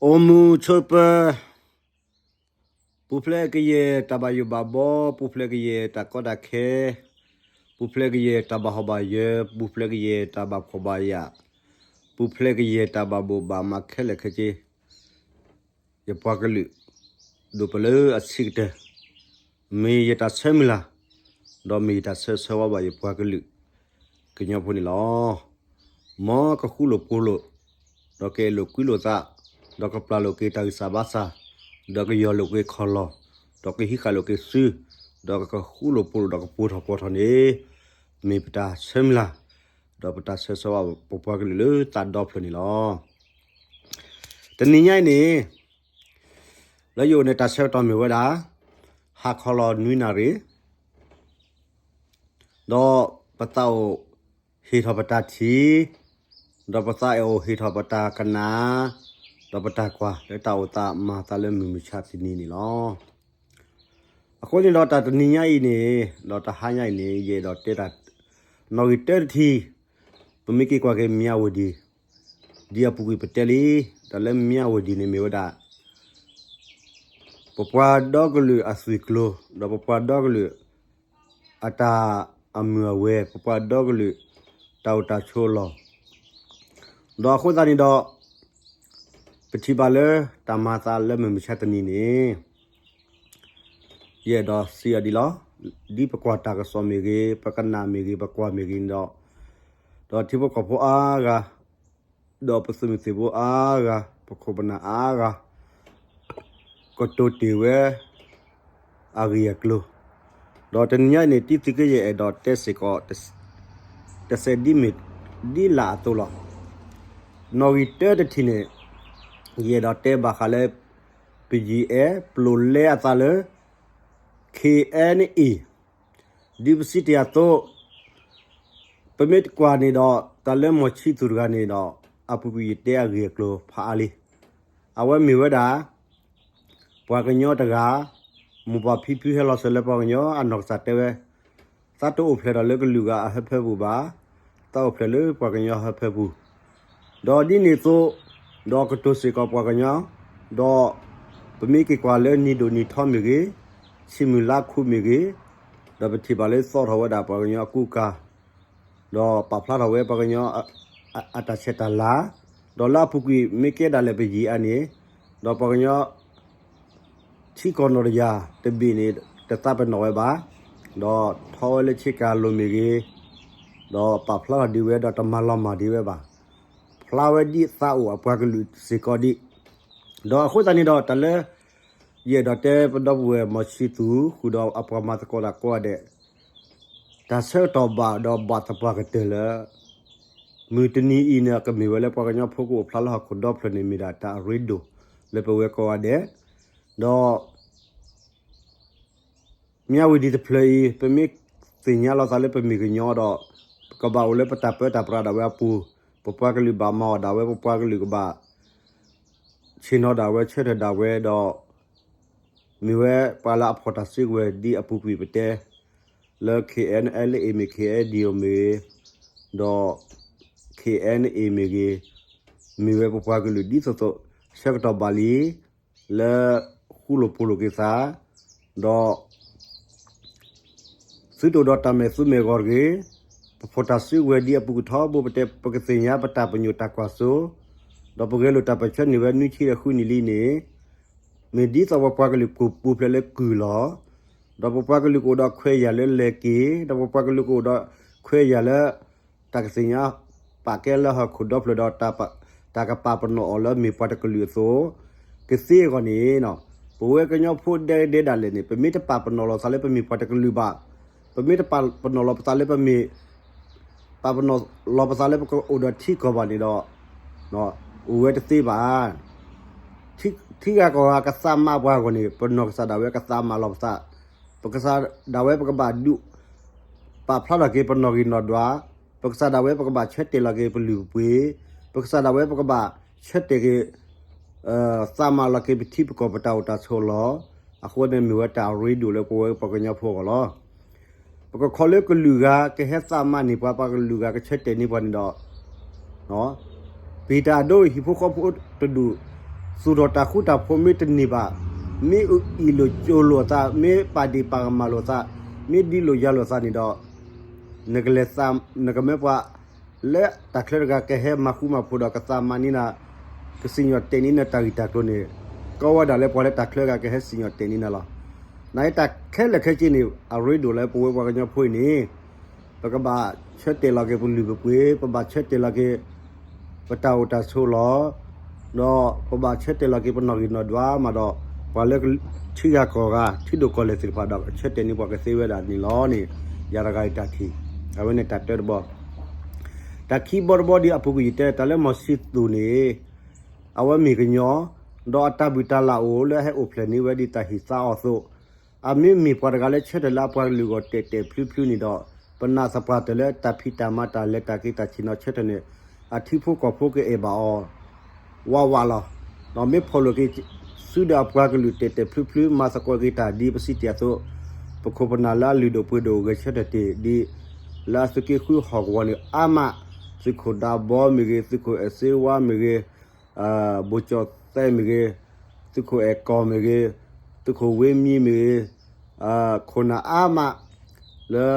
အိၣ်မူဆိးပၢၤ, ပူၤဖျဲးကယဲၢ်တၢ်ဘၣ်ယိၣ်ဘၣ်ဘီ, ပူၤဖျဲးကယဲၢ်တၢ်ကီတၢ်ခဲ, ပူၤဖျဲးကယဲၢ်တၢ်ဘၣ်ဟီၣ်ဘၣ်ယၢၤ, ပူၤဖျဲးကယဲၢ်တၢ်ဘၣ်ဖှီၣ်ဘၣ်ယာ်, ပူၤဖျဲးကယဲၢ်တၢ်ဘၣ်ဘိၣ်ဘၣ်မးခဲလၢာ်ခဲဆ့ ယပှၤကလုာ် ဒိၣ်ပလၢအဆံးကတၢၢ်, မ့ၢ်ယတၢ်ဆၢမုၢ်လၢ်, ဒီးမ့ၢ်ယတၢ်ဆၢဆၢဝါဘၣ်ယပှၤကလုာ် ကညီဖိန့ၣ်လီၤ. မ်ကဃူလိာ်ဖိးလိာ်, ဒီးကအဲၣ်လိာ်ကွံလိာ်သး, ဒီးကပျၢ်လိာ်က့ၤတၢ်ဂံၢ်စၢ်ဘါစၢ်, ဒီးကယီၢ်လိာ်က့ၤခီၣ်လီၢ်, ဒီးကဟံးဃာ်လိာ်က့ၤစု, ဒီးကဃူလိာ်ဖိးလိာ်ဒီးကပိာ်ထီၣ်ပီၤထီၣ်န့ၣ်, မ့ၢ်ပတၢ်ဆၢမုၢ်လၢ်, ဒီးပတၢ်ဆၢဆၢဝါပပှၤကလုာ်လၢသးဒီဖျၢၣ်န့ၣ်လီၤ. တနံၤညါအံၤန့ၣ် လၢယအိၣ်န့ၣ်တၢ်ဆၢကတီၢ်မ့ၢ်ဝဲဒၣ် ဟါခီလီၤနွံနၣ်ရံၣ်, ဒီးပသးအိၣ်ဟ့ၣ်ထီၣ်ပတၢ်ထံၣ်, ဒီးပသးအိၣ်ဟ့ၣ်ထီၣ်ပတၢ်ကနၣ်, ဒီးပတၢ်ကွၢ်လၢတၢ်အိၣ်သးမၤသးလၢမုၢ်မဆါတနံၤန့ၣ်လီၤ. အဃိန့ၣ်ဒီးတၢ်တနံၤညါအံၤန့ၣ်, ဒီးတဟါညါအံၤန့ၣ် ယအဲၣ်ဒိးတဲတၢ် နီၣ်ဂံၢ်တၢတထံၣ်, ပမ့ၢ်က့ၤကွၢ်က့ၤမၠၣ်ဝတံၤ, ဒ်အပူၤကွံာ်ပတဲလံ, တၢ်လၢမၠၣ်ဝတံၤန့ၣ်မ့ၢ်ဝဲဒၣ် ပပှၤဒီကလုာ်အသွံၣ်ကျိၤ, ဒီးပပှၤဒီကလုာ်အတၢ်အမုာ်အဝဲ, ပပှၤဒီကလုာ်တၢ်အိၣ်တၢ်ဆိးအလီၢ်, ဒီးအဃိသတးန့ၣ်ဒီး ပထံၣ်ဘၣ်လၢတၢ်မၤသးလၢမုၢ်မဆါတနံၤန့ၣ် ယအဲၣ်ဒိးစံးအီၤဒ်လီၤ. ဒ်ပကွၢ်တၢ်ကစီၣ်မ့ၢ်ဂ့ၤ, ပကနၣ်မ့ၢ်ဂ့ၤ, ပကွၢ်မ့ၢ်ဂ့ၤန့ၣ်ဒီး, ဒီးထံဖိကီၢ်ဖိအါဂၤ, ဒီးပသုးမုၢ်သံၣ်ဘိအါဂၤ, ပခိၣ်ပနၢ်အါဂၤ, ကတိၤတ့ၢ်ဝဲ အဂ့ၢ်အကျိၤ, ဒီးတနံၤညါအံၤန့ၣ် တံသုးက့ယအဲၣ်ဒိးတဲစ့ၢ်ကီး တစဲးဒ်မ့ၢ်ဒ်လာ်အသိးလီၤ. နီၣ်ဂံၢ်တၢတထံၣ်န့ၣ် ယအဲၣ်ဒိးတဲဘၣ်ဃးလၢ ပယီၤအဲၣ်ပျိာ်လဲအသးလၢ ခ့ၣ်အဲၣ်အ့ၣ်, ဒ်ပစံးတ့ၢ်အသိး, ပမ့ၢ်တကွၢ်န့ၣ်ဒီး တၢ်လၢမီၤဆံသူးတဂၤန့ၣ်ဒီး အပူၤကွံာ်ယတဲအဂ့ၢ်အကျိၤဖးအါလံ. အဝဲမ့ၢ်ဝဲဒၣ် ပှၤကညီတဂၤ, မိၢ်ပၢ်ဖံဖုဟဲလီၤစၢၤလၢပှၤကညီအနီၢ်ကစၢ်တဲဝဲ, သးတအိၣ်ဖျဲၣ်ဒီးလၢကလုာ်ဂၤအဟၢဖၢပူၤဘၣ်, သးအိၣ်ဖျဲၣ်လၢပှၤကညီအဟၢဖၢပူၤ, ဒီးဒ်န့ၣ်အသိး, ဒီးကတိၤစ့ၢ်ကီးပှၤကညီ, ဒီးပမ့ၢ်က့ၤကွၢ်လၢနံၤဒိၣ်နံၤထီမ့ၢ်ဂ့ၤ, ဆံမုၢ်လါခူမ့ၢ်ဂ့ၤ, ဒီးပထံၣ်ဘၣ်လၢသီၣ်ထီၣ်ဝဲဒၣ်ပှၤကညီအကူအကၤ ဒီးပာ်ဖျါထီၣ်ဝဲပှၤကညီအတၢ်ဆဲးတၢ်လၤ, ဒီးလၢအပူၤကွံာ်မ့ၢ်ကဲဒၣ်လဲာ်ပယံၤအါန့ၣ်, ဒီးပှၤကညီ ထံကီၢ်နီၢ်တယၢ်တဘ့ၣ်န့ၣ် တသးပ့ၤနီၣ်ဝဲဘၣ်, ဒီးထီဝဲလၢဆ့ကၤလိၤမ့ၢ်ဂ့ၤ, ဒီးပာ်ဖျါထီၣ်ဒံးဝဲဒီးတမၤလီၤမၢ်ဒံးဝဲဘၣ်, ဖျါဝဲဒ်သးအိၣ်အပှၤကလုာ်စ့ၢ်ကီးဒံး, ဒီးအဃိသတးန့ၣ်ဒီးတၢ်လၢ ယအဲၣ်ဒိးတဲပဒီပုၢ်ဝဲၢ်မီၤဆံသူး ဃုာ်ဒီးအပှၤမၤသကိးတၢ်ကိးဂၤဒဲး တၢ်ဆၢကတီၢ်ဘၣ်ဒီးဘၣ်သပှၢ်ကတၢၢ်လၢ မုၢ်တနံၤအံၤန့ၣ် ကမ့ၢ်ဝဲလၢပှၤကညီဖိကအိၣ်ဖျါလၢဟီၣ်ခိၣ်ဒီဖျၢၣ်န့ၣ် မ့ၢ်ဒၣ်တၢ်အရ့ဒိၣ်လၢပဝဲကိးဂၤဒဲး, ဒီး မၠၣ်ဝတံၤတဖျၢၣ်အံၤ ပမ့ၢ်သ့ၣ်ညါလီၤသးလၢပမ့ၢ်ကညီဒီး ပကဘၣ်အိၣ်လၢပတၢ်ပၢတၢ်ပြးဒၣ်ဝဲအပူၤ, ပပှၤကလုာ်ဘၣ်မၤအီၣ်ဒၣ်ဝဲ, ပပှၤကလုာ်ကဘၣ် ဆ့ၣ်နီၤဒၣ်ဝဲ ဆၢထၢၣ်ဒၣ်ဝဲဒီး မ့ၢ်ဝဲပှၤလၢအဖီၣ်တၢ်စုကဝဲၤဒ်အပူၤကွံာ်ပတဲ လၢ ခ့ၣ်အဲၣ်အ့ၣ်မ့ၢ် ခ့ၣ်အဲၣ်ဒံၣ်အိၣ်မ့ၢ်ဂ့ၤ, ဒီး ခ့ၣ်အဲၣ်အ့ၣ်မ့ၢ်ဂ့ၤ, မ့ၢ်ဝဲပပှၤကလုာ်ဒ်သိးသိး ဆၢကတီၢ်ဘၣ်လံ လၢဃူလိာ်ဖိးလိာ်က့ၤသး, ဒီး သုတအိၣ်ဒီးတၢ်မဲာ်သူမဲာ်ဂီၤတဂ့ၤ, ပဖီၣ်တၢ်စုကဝဲၤဒ်အပူၤကထီဘိပတဲ ပကသ့ၣ်ညါပတၢ်ပညိၣ်တၢ်ကွၢ်စိ, ဒီးပဂဲၤလိာ်တၢ်ပၢၢ်ဆၢန့ၢ်ဝဲနွံဆံဒီးဃုနံၣ်လံန့ၣ်, မ့ၢ်ဒ်သိးပပှၤကလုာ်ကအိၣ်ပူၤဖျဲးလၢကုၢ်လီၤ. ဒီးပပှၤကလုာ်ကအိၣ်ဒီးခွဲးယာ်လၢလဲၤက့ၤ, ဒီးပပှၤကလုာ်ကအိၣ်ဒီးခွဲးယာ်လၢ တၢ်ကသ့ၣ်ညါပာ်ကဲလၢဟီၣ်ခိၣ်ဒီဖျၢၣ်ဒီး တၢ်ကပာ်ပနီၣ်အီၤလၢမ့ၢ်ပှၤတကလုာ်အသိး, ကသ့အဂီၢ်န့ၣ်, ပဝဲကညီဖိဒဲဒဲဒၣ်လဲာ်န့ၣ် ပမ့ၢ်တပာ်ပနီၣ်လီၤသးလၢပမ့ၢ်ပှၤတကလုာ်ဘၣ်, ပမ့ၢ်တပာ်ပနီၣ်လီၤပသးလၢပမ့ၢ် ပာ်ပနီၣ်လီၤပသးလၢပကအိၣ်ဒီးထံကီၢ်ဘၣ်န့ၣ်ဒီး, အိၣ်ဝဲတသ့ဘၣ်. ထံဂၤကီၢ်ဂၤကသးမၤပှၤအဂီၢ်န့ၣ် ပနီၢ်ကစၢ်ဒၣ်ဝဲကသးမၤလီၤပသး, ပကစၢ်ဒၣ်ဝဲပကဘၣ်ဒုး ပာ်ဖျါထီၣ်က့ၤပနီၣ်ဂံၢ်နီၣ်ဒွး, ပကစၢ်ဒၣ်ဝဲပကဘၣ်ဆၢတဲာ်လီၤက့ၤပလုၢ်ပပှ့ၤ, ပကစၢ်ဒၣ်ဝဲပကဘၣ်ဆၢတဲာ်က့ၤ သးမၤလီၤက့ၤပထံပကီၢ်ပတၢ်အိၣ်တၢ်ဆိးလီၤ. အဃိန့ၣ်မ့ၢ်ဝဲတၢ်အရ့ဒိၣ်လၢပဝဲပှၤကညီဖိအဂီၢ်လီၤ. ပကခီလၢကလုာ်ဂၤကဟဲသးမၤန့ၢ်ပှၤ, ပှၤကလုာ်ဂၤကဆၢတဲာ်န့ၢ်ပှၤန့ၣ်ဒီး, ပတၢ်အဒိအံၤ ဟံၣ်ဖိဃီဖိတဒူၣ်, သူၣ်ထီၣ်တၢ်ဃူတၢ်ဖိးမ့ၢ်တန့ၢ်ဘၣ်, မ့ၢ်အ့ၣ်လိာ်ကၠိလိာ်အသး, မ့ၢ်ပာ်ဒ့ၣ်ပာ်ကမၣ်လိာ်သး, မ့ၢ်ဒ်လိာ်ယၤလိာ်သးန့ၣ်ဒီး နကလဲၤသး နကမၢပှၤ လၢတၢ်ချၢတဂၤကဟဲမၤဃူမၤဖိးဒီးကသးမၤန့ၢ်နၤ, ကစံၣ်ညီၣ်တဲာ်န့ၢ်နတၢ်ဂ့ၢ်တၢ်ကျိၤန့ၣ်, ကီဝဲဒၣ်လၢပှၤလၢတၢ်ချၢတဂၤကဟဲစံၣ်ညီၣ်တဲာ်န့ၢ်နၤလီၤ. နတၢ်ခဲလၢာ်ခဲဆ့န့ၣ် အရ့ဒိၣ်လၢပဝဲပှၤကညီဖိအံၤန့ၣ် ပကဘၣ်ဆၢတဲာ်လီၤက့ၤပလုၢ်ပပှ့ၤ, ပဘၣ်ဆၢတဲာ်လီၤက့ၤ ပတၢ်အိၣ်တၢ်ဆိးလီၤ. ဒီးပဘၣ်ဆၢတဲာ်လီၤက့ၤပနီၣ်ဂံၢ်နီၣ်ဒွးမးဒီး ပှၤလၢထံဂၤကီၢ်ဂၤ ထံဒိၣ်ကီၢ်လဲၢ်သ့ၣ်တဖၣ်ဒီး ဆၢတဲာ်န့ၢ်ပှၤကသ့ဝဲဒၣ်န့ၣ်လီၤန့ၣ်, ယၤတဂၤအံၤတၢ်ထံၣ်, အဝဲန့ၣ်တၢ်တၢတဘီ တၢ်ခံဘီတဘီဒ်အပူၤကွံာ်ယတဲ တၢ်လၢမီၤဆံသူၣ်န့ၣ် အဝဲမ့ၢ်ကညီ, ဒီးအတၢ်ဘုၣ်တၢ်လၢ်အိၣ်လၢအဟဲအိၣ်ဖျဲၣ်န့ၢ်ဝဲဒ်တၢ်ဟ့ၣ်သါအီၤအသိး, အမ့ၢ်မ့ၢ်ပှၤတဂၤလၢဆၢထၢၣ်လၢအပှၤကလုာ်အဂီၢ်တဲာ်တဲာ်ဖျုဖျုန့ၣ်ဒီး, ပနာ်သပှၢ်တၢၢ်လၢတၢ်ဖံးတၢ်မၤတၢ်လဲၤတၢ်က့ၤတၢ်ဆ့ၣ်နီၤဆၢထၢၣ်န့ၣ်, အထံဖိကီၢ်ဖိကအဲၣ်ဘၣ်အီၤ ဝးဝးလီၤ. ဒီးမ့ၢ်ဖီၣ်လိာ်က့ၤ စုဒီးအပှၤကလုာ်တဲာ်တဲာ်ဖျုဖျု မၤသကိးက့ၤတၢ်ဒ်ပစံးတ့ၢ်အသိး, ပခိၣ်ပနၢ်လၢအလုၢ်ဒိၣ်ပှ့ၤဒိၣ်ဂဲၤဆၢထၢၣ်တ့ၢ်ဒ် လၢအသုးက့ဃုဟီၣ်ကဝီၤန့ၣ်အါမး, သုးခိၣ်ဒးဘီမ့ၢ်ဂ့ၤ, သုးခိၣ်အဲၣ်စ့ဝါမ့ၢ်ဂ့ၤ, ဘိၣ်ကၠီၣ်သဲးမ့ၢ်ဂ့ၤ, သုးခိၣ်အဲၣ်ကီၢ်မ့ၢ်ဂ့ၤ, သုးခိၣ်ဝ့မံမ့ၢ်ဂ့ၤ, ခိၣ်နၢ်အါမး လၢ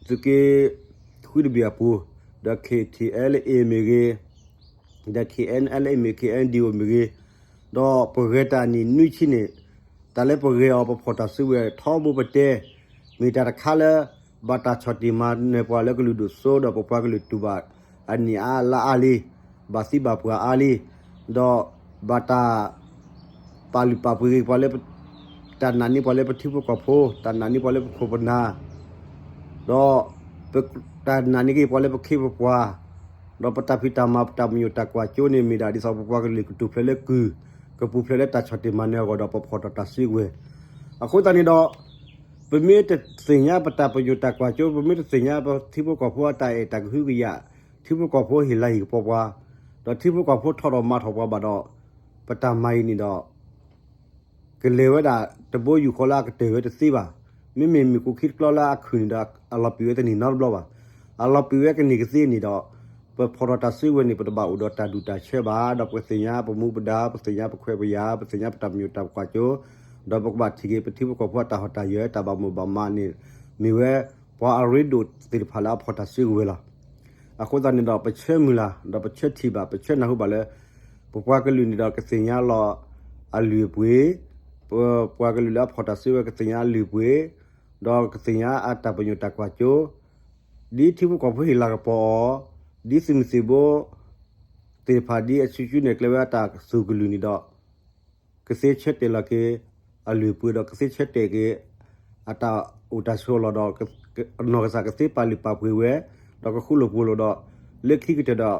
သုးက့ဃုတဘ့ၣ်အပူၤ, ဒီး ခ့ၣ်ထံၣ်အဲလ်အ့မ့ၢ်ဂ့ၤ, ဒီး ခ့ၣ်အဲၣ်အဲလ်အ့မ့ၢ်ဂ့ၤ, ခ့ၣ်အဲၣ်ဒံၣ်အိၣ်မ့ၢ်ဂ့ၤ, ဒီးပဂဲၤတၢ်နံၣ်နွံဆံန့ၣ်, တၢ်လၢပဂဲၤအီၤပဖီၣ်တၢ်စုကဝဲၤထီဘိပတဲ, မ့ၢ်တၢ်တခါလၢ ဘၣ်တၢ်ဆီၣ်တံၢ်မၤနၢၤပှၤလၢကလုာ်ဒိၣ်စိဒီးပပှၤကလုာ်တူၢ်ဘၣ်အနံၣ်အါလါအါလံ, ဘၣ်သံဘၣ်ပှၢ်အါလံ, ဒီးဘၣ်တၢ် ပာ်လုၢ်ပာ်ပှ့ၤက့ၤပှၤလၢ တၢ်နာ်န့ၢ်ပှၤလၢပထံဖိကီၢ်ဖိ, တၢ်နာ်န့ၢ်ပှၤလၢပခိၣ်ပနၢ်, ဒီး တၢ်နာ်န့ၢ်က့ၤပှၤလၢပခ့ပပှၤ, ဒီးပတၢ်ဖံးတၢ်မၤပတၢ်ပညိၣ်တၢ်ကွၢ်စိန့ၣ် မ့ၢ်ဒၣ်ဒ်သိးပပှၤကလုာ်ကတူၢ်ဖျဲးလၢကုၢ်, ကပူၤဖျဲးလၢတၢ်ဆီၣ်တံၢ်မၤနၢၤအဂီၢ်ဒီးပဖီၣ်ထီၣ်တၢ်စုကဝဲၤ, အဃိသတးန့ၣ်ဒီး ပမ့ၢ်တသ့ၣ်ညါပတၢ်ပညိၣ်တၢ်ကွၢ်စိ, ပမ့ၢ်တသ့ၣ်ညါပထံဖိကီၢ်ဖိအတၢ်အဲၣ်တၢ်ကဟုကယာ်, ထံဖိကီၢ်ဖိဟ့ၣ်လၤဟ့ၣ်ကပီၤပှၤ, ဒီးထံဖိကီၢ်ဖိထီၣ်ထီၣ်မၤထီၣ်ပှၤဘၣ်ဒီး, ပတၢ်မၤအံၤန့ၣ်ဒီး ကလဲၤဝဲဒၣ်တဘိယူၢ်ဃီလၢအကတၢၢ်ဝဲတသ့ဘၣ်. မ့မ့ၢ်မ့ၣ်အူခံတကျီလၢအခုၣ်န့ၣ်ဒီး အလီၤပံာ်ဝဲတန့ၢ်နီတဘျီဘၣ်. အလီၤပံာ်ဝဲကန့ၢ်ကသ့န့ၣ်ဒီး, ပဖီၣ်ထီၣ်တၢ်စုကဝဲၤန့ၣ် ပတဘၣ်အိၣ်ဒီးတၢ်ဒူၣ်တၢ်ဆၢဘၣ်, ဒီးပသ့ၣ်ညါပမူပဒါ, ပသ့ၣ်ညါပခွဲးပယာ်, ပသ့ၣ်ညါပတၢ်ပညိၣ်တၢ်ကွၢ်စိ, ဒီးပကဘၣ်ထံၣ်က့ၤပထံဖိကီၢ်ဖိအတၢ်ဟီၣ်တၢ်ယၢၤ တၢ်ဘၣ်မိၣ်ဘၣ်မးန့ၣ်, မ့ၢ်ဝဲပှၤအရ့ဒိၣ်သ့ၣ်တဖၣ်လၢအဖီၣ်တၢ်စုကဝဲၤလီၤ. အဃိသတးန့ၣ်ဒီး ပဆၢမုၢ်လၢ်, ဒီးပဆၢထံၣ်ဘၣ်, ပဆၢနၢ်ဟူဘၣ်လၢ ပပှၤကလုာ်န့ၣ်ဒီးကသ့ၣ်ညါလီၤအလုၢ်အပှ့ၤ, ပပှၤကလုာ်လၢအဖီၣ်တၢ်စုကဝဲၤကသ့ၣ်ညါအလုၢ်အပှ့ၤ, ဒီးကသ့ၣ်ညါအတၢ်ပညိၣ်တၢ်ကွၢ်စိ, ဒ်ထံဖိကီၢ်ဖိဟ့ၣ်လၤကပီၤအီၤ, ဒ်သုးမုၢ်သံၣ်ဘိ သ့ၣ်တဖၣ်ဒ်အစုကဝဲၤန့ၣ်ကျဲဝဲအတၢ်သူၣ်ကလုၢ်န့ၣ်ဒီး ကသ့ဆၢတဲာ်လီၤက့ၤအလုၢ်အပှ့ၤဒီးကသ့ဆၢတဲာ်က့ၤ အတၢ်အိၣ်တၢ်ဆိးလီၤဒီး နီၢ်ကစၢ်ကသ့ပာ်လုၢ်ပာ်ပှ့ၤဝဲ, ဒီးကဃူလိာ်ဖိးလိာ်ဒီး လၢခံကတၢၢ်ဒီး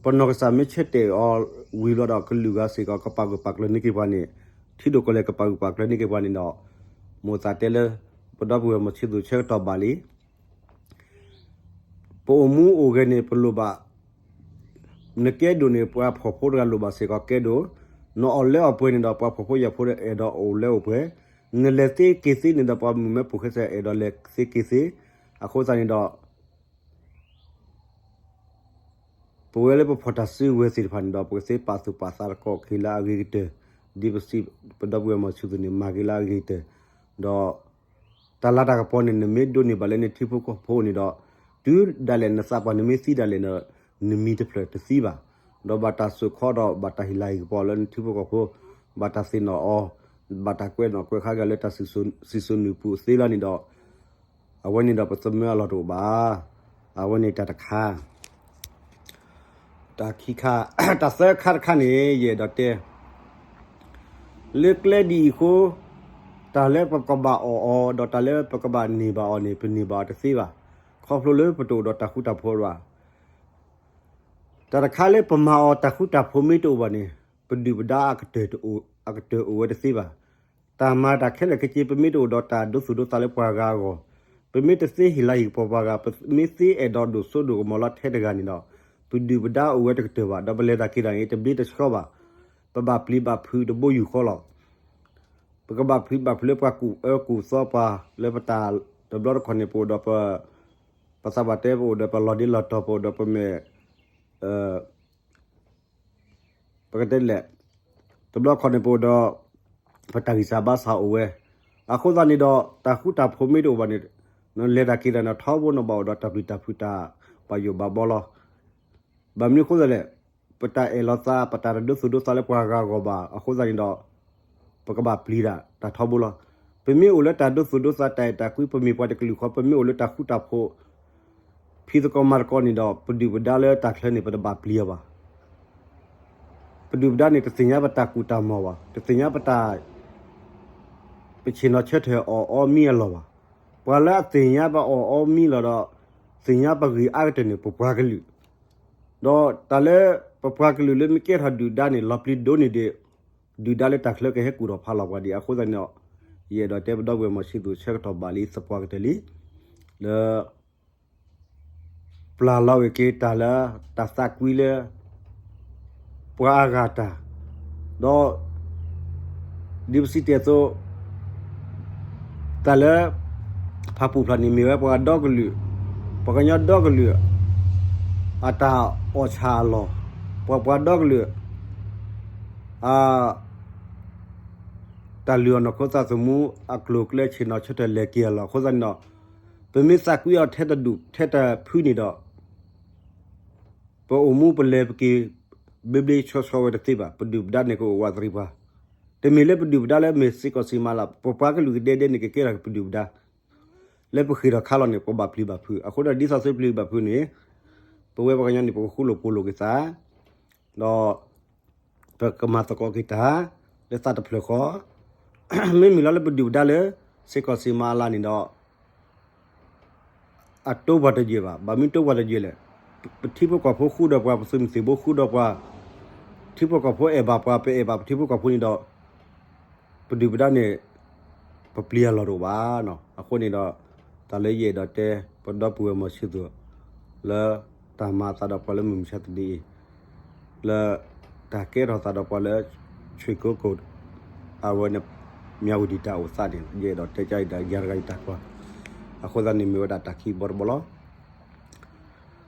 ပနီၢ်ကစၢ်မ့ၢ်ဆၢတဲာ်အီၤဝံၤဘျီဒီး ကလုာ်ဂၤစ့ၢ်ကီးကပာ်ဂၢၢ်ပာ်ကျၢၤန့ၢ်က့ၤပှၤန့ၣ်, ထံဒိၣ်ကီၢ်လဲၢ်ကပာ်ဂၢၢ်ပာ်ကျၢၤန့ၢ်က့ၤပှၤန့ၣ်ဒီး မိၢ်သးတဲလၢ ပဒီပုၢ်ဝဲၢ်မီၤဆံသူးဆၢကတီၢ်ဘၣ်လံ ပအိၣ်မူအိၣ်ဂဲၤန့ၣ် ပလိၣ်ဘၣ်, နကဲဒိၣ်န့ၣ် ပှၤဖှီၣ်ဖိတဂၤလိၣ်ဘၣ်စ့ၢ်ကီးကဲဒိၣ်, နအီၣ်လၢအီၣ်ပှဲၤန့ၣ်ဒီး ပှၤဖှီၣ်ဖိယာ်ဖိဒီးအဲၣ်ဒိးအိၣ်လၢအိၣ်ပှဲၤ, နလဲၤသ့က့ၤသ့န့ၣ်ဒီး ပှၤမုၣ်မဲဖိၣ်ဃဲစ့ၢ်အဲၣ်ဒိးလဲၤသ့က့ၤသ့, အဃိသတးန့ၣ်ဒီး ပဝဲလၢပဖီၣ်တၢ်စုကဝဲၤသ့ၣ်တဖၣ်န့ၣ်ဒီး ပကသ့ပာ်သူၣ်ပာ်သးတကီၢ်က့ၤလၢအဂ့ၤကတၢၢ်, ဒ်ပစံးပဒီပုၢ်ဝဲၢ်မီၤဆံသူးန့ၣ် မၤက့ၤလၢအဂ့ၤကတၢၢ်, ဒီး တၢ်လၤတၢ်ကပီၤန့ၣ် နမ့ၢ်ဒိးန့ၢ်ဘၣ်လၢနထံဖိကီၢ်ဖိန့ၣ်ဒီး တုၤဒၣ်လဲာ်နသးပှၢ်နမ့ၢ်သံဒၣ်လဲာ်ဒီး နမံၤတဖျၢၣ်တသံဘၣ်, ဒီးဘၣ်တၢ်စိာ်ခီဒီးဘၣ်တၢ်ဟ့ၣ်လၤဟ့ၣ်ကပီၤလၢနထံဖိကီၢ်ဖိ, ဘၣ်တၢ်သ့ၣ်နီၣ်အီၤ, ဘၣ်တၢ်ကွဲးနီၣ်ကွဲးဃါဂ့ၤလၢတၢ်စံၣ်စိၤနူာ်ပူၤသ့လီၤန့ၣ်ဒီး အဝဲန့ၣ်ဒီးပသမၢအလီၢ်တအိၣ်ဘၣ်. အဝဲန့ၣ်တၢ်တခါ, တၢ်ခံခါ, တၢ်သၢခါတခါန့ၣ် ယအဲၣ်ဒိးတဲ လၢကျဲဒ်အံၤအဃိ, တၢ်လၢပကဘၣ်အီၣ်အီၤ ဒီးတၢ်လၢပကဘၣ်န့ၢ်ဘၣ်အီၤန့ၣ် ပန့ၢ်ဘၣ်အီၤတသ့ဘၣ်. ခီဖျိလၢပတအိၣ်ဒီးတၢ်ဃူတၢ်ဖိးဘၣ်. တၢ်တခါလၢပမၤအီၤတၢ်ဃူတၢ်ဖိးမ့ၢ်တအိၣ်ဘၣ်န့ၣ် ပဒုၣ်ပဒါအကတၢၢ်တအိၣ်, အကတၢၢ်အိၣ်ဝဲတသ့ဘၣ်. တၢ်မၤတၢ်ခဲလၢာ်ခဲဆ့ ပမ့ၢ်တအိၣ်ဒီးတၢ်ဒိသူၣ်ဒိသးလၢပှၤဂၤအဂီၢ်, ပမ့ၢ်တသ့ဟ့ၣ်လၤဟ့ၣ်ကပီၤပှၤဂၤ, ပမ့ၢ်သ့အဲၣ်ဒိးဒိၣ်စိဒိၣ်ကမီၤလၢထဲတဂၤန့ၣ်ဒီး ပဒုၣ်ပဒါအိၣ်ဝဲတကတၢၢ်ဘၣ်, ဒီးပလဲၤတၢ်က့ၤတၢ်န့ၣ် တဘျ့တဆှီဘၣ်. ပဘၣ်ပျံၤဘၣ်ဖုးတဘိယူၢ်ဃီလီၤ. ပကဘၣ်ပျံၤဘၣ်ဖုးလၢပှၤကူၣ်အၢကူၣ်သီပှၤလၢပတၢ်တဘျီတခီၣ်န့ၣ် ပအိၣ်ဒီးပ ပသးပှၢ်တဲ ပအိၣ်ဒီးပလီၢ်ဒ့လီၢ်တီၤ ပအိၣ်ဒီးပမဲာ် ပကတဲလဲၣ်, တဘျီခီန့ၣ် ပအိၣ်ဒီး ပတၢ်ဂံၢ်စၢ်ဘါစၢ်အိၣ်ဝဲ, အဃိသတးန့ၣ်ဒီး တၢ်ဃူတၢ်ဖိးမ့ၢ်တအိၣ်ဘၣ်န့ၣ် နလဲၤတၢ်က့ၤတၢ်န့ၣ် ထီဘိန့ၣ် ဘၣ်အိၣ်ဒီးတၢ်ပျံၤတၢ်ဖုး တၢ်ဘၣ်ယိၣ်ဘၣ်ဘီလီၤ. ဘၣ်မနုၤအဃိသတးလဲၣ်, ပတၢ်အဲၣ်လီၤသး ပတၢ်တဒိသူၣ်ဒိသးလၢပှၤဂၤအဂီၢ်ဘၣ်အဃိသတးန့ၣ်ဒီး ပကဘၣ်ပျံၤတၢ်တၢ်ထီဘိလီၤ. ပမ့ၢ်အိၣ်လၢတၢ်ဒိသူၣ်ဒိသး တၢ်အဲၣ်တၢ်ကွံ ပမ့ၢ်ပှၤတကလုာ်ဃီ ပမ့ၢ်အိၣ်လၢတၢ်ဃူတၢ်ဖိး ဖံးသကိးမၤသကိးန့ၣ်ဒီး ပဒုၣ်ပဒါလၢတၢ်ချၢန့ၣ် ပတဘၣ်ပျံၤအီၤဘၣ်. ပဒုၣ်ပဒါန့ၣ် တသ့ၣ်ညါပတၢ်ကူၣ်တၢ်မီၢ်ဘၣ်, တသ့ၣ်ညါပတၢ် ပဆ့ၣ်နီၤဆၢထၢၣ်အီၣ်အီမံအလီၢ်ဘၣ်. ပှၤလၢအသ့ၣ်ညါပအီၣ်အီမံလီၢ်ဒီး သ့ၣ်ညါပဂ့ၢ်အါကတၢၢ်န့ၣ် ပပှၤကလုာ်, ဒီးတၢ်လၢပပှၤကလုာ်လၢမ့ၢ်ကဲထီၣ်ဒုၣ်ဒါန့ၣ် လီၤပျံၤဒိၣ်န့ၢ်ဒံး ဒုၣ်ဒါလၢတၢ်ချၢကဟဲကူၣ်ထီၣ်ဖးလီၤပှၤဒံးအဃိသတးန့ၣ်ဒီး ယအဲၣ်ဒိးတဲပဒီပုၢ်ဝဲၢ်မီၤဆံသူး ဆၢကတီၢ်ဘၣ်လံသပှၢ်ကတၢၢ်လံ လၢ ပျၢ်လီၤဝဲက့ၤတၢ်လၢ တၢ်သးကွံလၢ ပှၤအါဂၤတၢ်, ဒီး ဒ်ပစံးတ့ၢ်အသိး တၢ်လၢ ဖၣ်ပူၣ်ဖျၢၣ်န့ၣ် မ့ၢ်ဝဲပှၤဒီကလုာ်, ပှၤကညီဒီကလုာ် အတၢ်အီၣ်ဆၣ်အလီၢ်, ပှၤပှၤဒီကလုာ် အ တၢ်လုၢ်အီၣ်နီၢ်ခိသးသမူ အကျိၤအကျဲဆ့ၣ်နီၤဆၢထၢၣ်လဲၤက့ၤအလီၢ်အဃိသတးန့ၣ်ဒီး ပမ့ၢ်သးကွံအီၤထဲတဒူၣ်ထဲတဖုန့ၣ်ဒီး ပအိၣ်မူပလဲၤပက့ၤ ဘျ့ဘျ့ဆှီဆှီဝဲတသ့ဘၣ်. ပဒုၣ်ပဒါန့ၣ်ကအိၣ်ဝးသရံးပှၤ, တမ့ၢ်လၢပဒုၣ်ပဒါလၢမ့ၢ်စ့ၢ်ကီးစံးမၤလၢ် ပပှၤကလုာ်ကဒဲဒဲန့ၣ် ကကဲထီၣ်က့ၤပဒုၣ်ပဒါ လၢပဃ့ၢ်ထီၣ်ခါလီၤန့ၣ် ပဘၣ်ပျံၤဘၣ်ဖုး. အဃိဒီး ဒ်သိးသုပျံၤဘၣ်ဖုးန့ၣ် ပဝဲပှၤကညီန့ၣ် ပကဃူလိာ်ဖိးလိာ်က့ၤသး ဒီး ပကမၤသကိးက့ၤတၢ် လၢသးတဖျၢၣ်ဃီ မ့မ့ၢ်လီၤလၢပဒုၣ်ပဒါလၢ စ့ၢ်ကီးစံးမၤအလၢ်န့ၣ်ဒီး အတိပှၤတယဲၢ်ဘၣ်. ဘၣ်မနုၤတိပှၤတယဲၢ်လဲၣ်, ပထံဖိကီၢ်ဖိဃူဒီးပှၤ, ပသုးမုၢ်သံၣ်ဘိဃူဒီးပှၤ, ထံဖိကီၢ်ဖိအဲၣ်ဘၣ်ပှၤ ပအဲၣ်ဘၣ်ပထံဖိကီၢ်ဖိန့ၣ်ဒီး ပဒုၣ်ပဒါန့ၣ် ပပျံၤအလီၢ်တအိၣ်ဘၣ်. အဃိန့ၣ်ဒီး တၢ်လၢယအဲၣ်ဒိးတဲ ပဒီပုၢ်ဝဲၢ်မီၤဆံသူး လၢတၢ်မၤအသးဒီးပှၤလၢမုၢ်မဆါတနံၤအံၤ လၢတၢ်ကဲထီၣ်သးဒီးပှၤလၢ ဆွ့ၣ်ကိကိၣ် အဝဲန့ၣ် မၠၣ်ဝတံၤတၢ်အိၣ်သးန့ၣ် ယအဲၣ်ဒိးတဲကါအံၤဒီး ယၤတဂၤယတၢ်ကွၢ် အဃိသတးန့ၣ်မ့ၢ်ဝဲဒၣ်တၢ်ခံဘီတဘီလီၤ.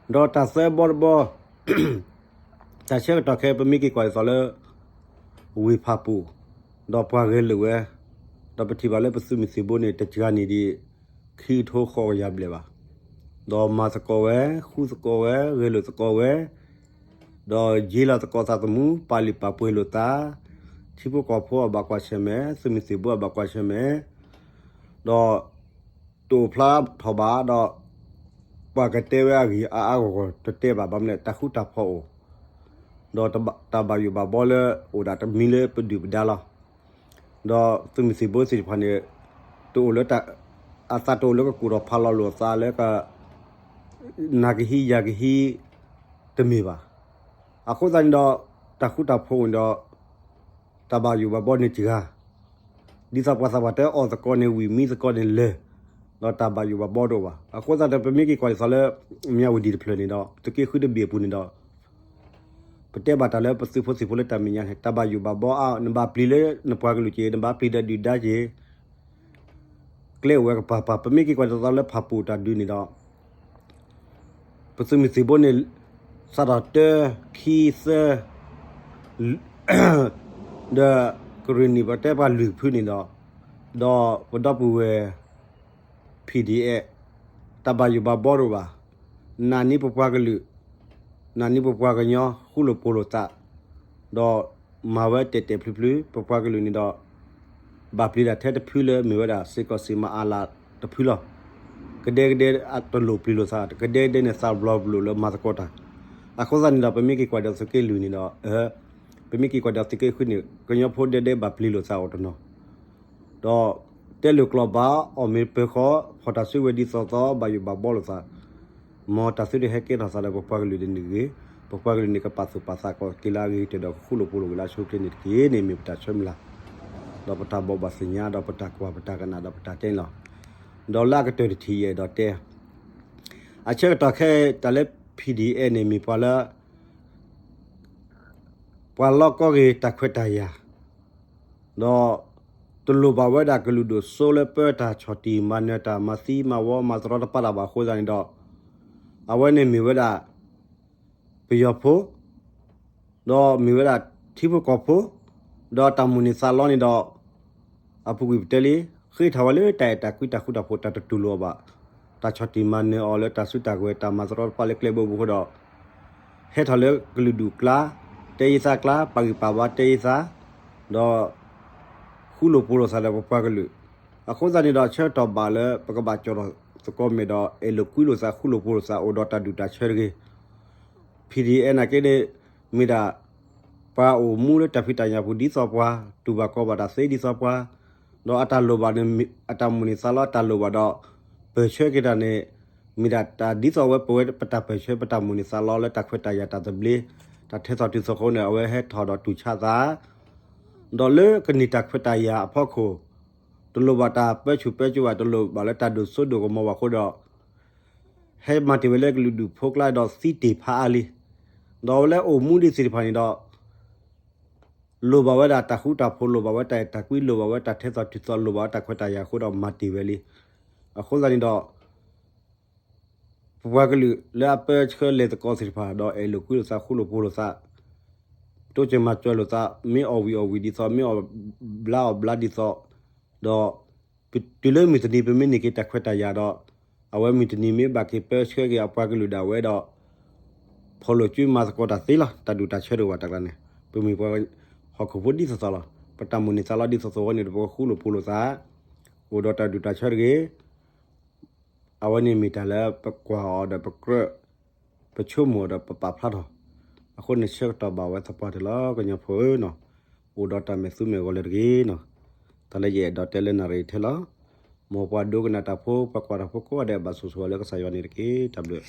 ဒီးတၢ်သၢဘီတဘီ တၢ်ဆၢကတီၢ်ခဲ ပမ့ၢ်က့ၤကွၢ်ဒ်သိးလၢ ဝ့ၢ်ဖၣ်ပူၣ် ဒီးပှၤဂဲၤလိာ်ဝဲ ဒီးပထံၣ်ဘၣ်လၢပသုးမုၢ်သံၣ်ဘိန့ၣ် တစှၤန့ၢ်ဒံး ခံကထိဃိးကယၤဘျဲၣ်ဘၣ်. ဒီးမၤသကိးဝဲ ဃူသကိးဝဲ ဂဲၤလိာ်သကိးဝဲ ဒီးယ့လီၤသကိးသးသမူ ပာ်လုၢ်ပာ်ပှ့ၤလိာ်သး ထံဖိကီၢ်ဖိအဘၣ်ကွၢ်ဆၢၣ်မဲာ် သုးမုၢ်သံၣ်ဘိအဘၣ်ကွၢ်ဆၢၣ်မဲာ် ဒီး တအိၣ်ဖျါထီၣ်ဘၣ်ဒီး ပှၤကတဲဝဲအဂ့ၢ်အါအါဂီၢ်ဂီၢ်တတဲဘၣ် ဘၣ်မနုၤလဲၣ် တၢ်ဃူတၢ်ဖိးအိၣ် ဒီးတၢ်ဘၣ်ယိၣ်ဘၣ်ဘီလၢအိၣ်ဒၣ်တမံၤလၢပဒုၣ်ပဒါလီၤ. ဒီးသုးမုၢ်သံၣ်ဘိသ့ၣ်တဖၣ်န့ၣ် တအိၣ်လၢ အသးတအိၣ်လၢကကူၣ်ထီၣ်ဖးလီၤလိာ်သးလၢက နၤကဟံးယၤကဟံး တမ့ၢ်ဘၣ်. အဃိသတးန့ၣ်ဒီး တၢ်ဃူတၢ်ဖိးအိၣ်န့ၣ်ဒီး တၢ်ဘၣ်ယိၣ်ဘၣ်ဘီန့ၣ်စှၤ ဒ်သိးပှၤသးပှၢ်တဲအီၣ်သကိးန့ၣ်ဝံၣ် မံသကိးန့ၣ်လၢာ် ဒီးတၢ်ဘၣ်ယိၣ်ဘၣ်ဘီတအိၣ်ဘၣ်. အဃိသတးဒီး ပမ့ၢ်က့ၤကွၢ်ဒ်သိးလၢ မၠၣ်ဝတံၤတဖျၢၣ်န့ၣ်ဒီး သုးက့ဃုတဘ့ၣ်အပူၤန့ၣ်ဒီး ပတဲဘၣ်တၢ်လၢပသုးဖိသံၣ်ဖိလၢတၢ်မဲာ်ညါန့ၣ် တၢ်ဘၣ်ယိၣ်ဘၣ်ဘီအါ နဘၣ်ပျံၤလၢနပှၤကလုာ်က့ၤ နဘၣ်ပျံၤဒီးဒုၣ်ဒါက့ၤ ကျဲအိၣ်ဝဲကပၤပၤ ပမ့ၢ်က့ၤကွၢ်ဒ်သိးလၢဖၣ်ပူၣ်တၢ်ဒုးန့ၣ်ဒီး ပသုးမုၢ်သံၣ်ဘိန့ၣ် စးထီၣ်တၢ ခံ သၢ ဒီးကရ့ၣ်နံၣ်ပတဲပှၤလွံၢ်ဖုန့ၣ်ဒီး ဒီးပဒီပုၢ်ဝဲၢ် P D F တၢ်ဘၣ်ယိၣ်ဘၣ်ဘီတအိၣ်ဘၣ်. နာ်န့ၢ်ပပှၤကလုာ် နာ်န့ၢ်ပပှၤကညီ ဃူလိာ်ဖိးလိာ်သး ဒီးမၤဝဲတဲာ်တဲာ်ဖျုးဖျုး ပပှၤကလုာ်န့ၣ်ဒီး ဘၣ်ပျံၤတၢ်ထဲတဖုလၢမ့ၢ်ဝဲဒၣ် စ့ၢ်ကီးစံးမၤအါလးတဖုလီၤ. ကဒဲကဒဲတလိၣ်ပျံၤလိာ်သး ကဒဲကဒဲန့ၣ်သးဘျီဘျီလၢမၤသကိးတၢ်. အဃိသတးန့ၣ်ဒီး ပမ့ၢ်က့ၤကွၢ်ဒီးသုးက့လွံၢ်န့ၣ်ဒီး ပမ့ၢ်က့ၤကွၢ်ဒီးသုးက့ဃုန့ၣ် ကညီဖိဒဲဒဲဘၣ်ပျံၤလိာ်သးအိၣ်တနီၤ ဒီးတဲလိာ်ကျိာ်ဘၣ် အီၣ်မ့ၤပၢၤဃီ ဖီၣ်တၢ်စုဝဲဒ်သိးသိး ဘၣ်ယိၣ်ဘၣ်ဘီလိာ်သး မ်တၢ်သုတဟဲကဲထီၣ်သးဒီးပပှၤကလုာ်တနံၤဂ့ၤ, ပပှၤကလုာ်န့ၣ် ကပာ်သူၣ်ပာ်သးကီးက့ၤလၢအဂ့ၤကတၢၢ်ဒီးကဃူလိာ်ဖိးလိာ်က့ၤလၢအဆိအချ့န့ၣ်တက့ၢ်န့ၣ် မ့ၢ်ပတၢ်ဆၢမုၢ်လၢ်, ဒီးပတၢ်ဘိးဘၣ်သ့ၣ်ညါ ဒီးပတၢ်ကွၢ်ပတၢ်ကနၣ်ဒီးပတၢ်တဲန့ၣ်လီၤ. ဒီးလၢအကတၢၢ်တထံၣ်ယအဲၣ်ဒိးတဲ အဆၢကတီၢ်ခဲအံၤ တၢ်လၢ P D F န့ၣ်မ့ၢ်ပှၤလၢ ပှၤလီၢ်ကီၢ်ဂ့ၤတၢ်ခွဲးတၢ်ယာ်, ဒီး တလိၣ်ဘၣ်ဝဲဒၣ်ကလုာ်ဒိၣ်စိလၢပၢတၢ်ဆီၣ်တံၢ်မၤနၢၤတၢ်မၤသံမၤဝီမၤတရီတပါတၢ်ဘၣ်အဃိသတးန့ၣ်ဒီး အဝဲန့ၣ်မ့ၢ်ဝဲဒၣ် ပယီၤဖိ ဒီးမ့ၢ်ဝဲဒၣ် ထံဖိကီၢ်ဖိ ဒီးတၢ်မိၣ်န့ၢ်သးလီန့ၣ်ဒီး အပူၤကွံာ်ပတဲလံ, ဃ့ထီၣ်ဝဲလၢတၢ်အဲၣ်တၢ်ကွံတၢ်ဃူတၢ်ဖိး တၢ်တတူၢ်လိာ်အီၤဘၣ်, တၢ်ဆီၣ်တံၢ်မၤနၢၤအီၤလၢတၢ်စုတၢ်ကဝဲၤ တၢ်မၤသရီတဖၣ်လၢကျဲဘိပူၤအဃိဒီး ဟဲထီၣ်လၢကလုာ်ဒူၣ်ကျါ တဲယသးကျါ ပာ်ဂံၢ်ပာ်ဘါတဲယသး ဒီး ဃူလိာ်ဖိးလိာ်သးဒီးပပှၤကလုာ်, အဃိသတးန့ၣ်ဒီး ဆၢကတီၢ်ဘၣ်လၢပကဘၣ်ကၠီၣ်ထီၣ်သကိးမဲာ်ဒီး အဲၣ်လိာ်ကွံလိာ်သး ဃူလိာ်ဖိးလိာ်သး အိၣ်ဒီးတၢ်ဒူၣ်တၢ်ဆၢတဂ့ၤ ဖံးဒံၣ်အဲၣ်နာ်က့န့ၣ် မ့ၢ်ဒၣ် ပှၤအိၣ်မူလၢတၢ်ဖံးတၢ်ညၣ်ပူၤဒ်သိးပှၤ, တူၢ်ဘၣ်ကီဘၣ်တၢ်သ့ဒ်သိးပှၤ, ဒီးအတၢ်လိၣ်ဘၣ်န့ၣ် အတၢ်မိၣ်န့ၢ်သးလီအတၢ်လိၣ်ဘၣ်ဒီး ပၢၢ်ဆၢက့ၤတၢ်န့ၣ် မ့ၢ်ဒၣ်တၢ်ဒ်သိးအဝဲပဝဲပတၢ်ပၢၢ်ဆၢ ပတၢ်မိၣ်န့ၢ်သးလီလၢတၢ်ခွဲးတၢ်ယာ်တၢ်သဘျ့ တၢ်ထဲသိးတုၤသိးအဃိန့ၣ် အဝဲဟဲထီၣ်ဒီးတူၢ်ဆါသး ဒီးလၢကန့ၢ်တၢ်ခွဲးတၢ်ယာ်အဖီခိၣ် တလိၣ်ဘၣ်တၢ်ပၢဆူၣ်ပၢစိးဘၣ် တလိၣ်ဘၣ်လၢတၢ်ဒိၣ်စိဒိၣ်ကမီၤဘၣ်အဃိဒီး ဟဲမၤတ့ၢ်ဝဲလၢကလုာ်ဒူၣ်ဖိကျါဒီးသံတ့ၢ်ဖးအါလံ, ဒီးအဝဲလၢအိၣ်မူဒံးသ့ၣ်တဖၣ်န့ၣ်ဒီး လိၣ်ဘၣ်ဝဲဒၣ်တၢ်ဃူတၢ်ဖိး လိၣ်ဘၣ်ဝဲတၢ်အဲၣ်တၢ်ကွံ လိၣ်ဘၣ်ဝဲတၢ်ထဲသိးတုၤသိး လိၣ်ဘၣ်ဝဲတၢ်ခွဲးတၢ်ယာ်အဃိဒီးမၤတ့ၢ်ဝဲလံ. အဃိသတးန့ၣ်ဒီး ပပှၤကလုာ်လၢအပၢဆှၢလဲၤသကိးသ့ၣ်တဖၣ် ဒီးအဲၣ်လိာ်ကွံလိာ်သး ဃူလိာ်ဖိးလိာ်သး တိစၢၤမၤစၢၤလိာ်သး မ့ၢ်အီၣ်ဝံၤအီၣ်ဝံၤဒ်သိး မ့ၢ်အီၣ်ဘျါအီၣ်ဘျါဒ်သိး ဒီး တုၤလၢမုၢ်တနံၤပမ့ၢ်န့ၢ်က့ၤတၢ်ခွဲးတၢ်ယာ်ဒီး အဝဲမုၢ်တနံၤမ့ၢ်ဘၣ်က့ၤပၢဆှၢက့ၤအပှၤကလုာ်ဒၣ်ဝဲဒီး ဖီၣ်လိာ်စုမၤသကိးတၢ်သ့လီၤ. တၢ်ဒူၣ်တၢ်ဆၢတအိၣ်ဘၣ်တၢ်ကျါန့ၣ် ပမ့ၢ်ပှၤဟီၣ်ခိၣ်ဖိဒ်သိးသိးလီၤ. ပတၢ်မိၣ်န့ၢ်သးလီဒ်သိးသိးဝဲန့ၣ်ဒီး ပကဃူလိာ်ဖိးလိာ်သး အိၣ်ဒီးတၢ်ဒူၣ်တၢ်ဆၢတဂ့ၤ အဝဲန့ၣ်မ့ၢ်တၢ်လၢပကွၢ်အီၤဒီးပကြၢး ပဆိကမိၣ်အီၤဒီးပပာ်ဖျါထီၣ်, အဃိန့ၣ်ဆၢကတီၢ်ဘၣ်ဝဲသပှၢ်တၢၢ်လီၤ ကညီဖိဧၢနီၤ, အိၣ်ဒီးတၢ်မဲာ်သူမဲာ်ဂီၤလၢတဂ့ၤနီၤ, တၢ်လၢယအဲၣ်ဒိးတဲလၢနၣ်ရံၣ်ထဲလီၤ. မ်ပှၤဒိကနၣ်တၢ်ဖိ ပှၤကွၢ်တၢ်ဖိကိးဂၤဒဲး ဘၣ်ဆိၣ်ဂ့ၤလၢကစၢ်ယွၤန့ၣ်တက့ၢ်. တၢ်ဘျုး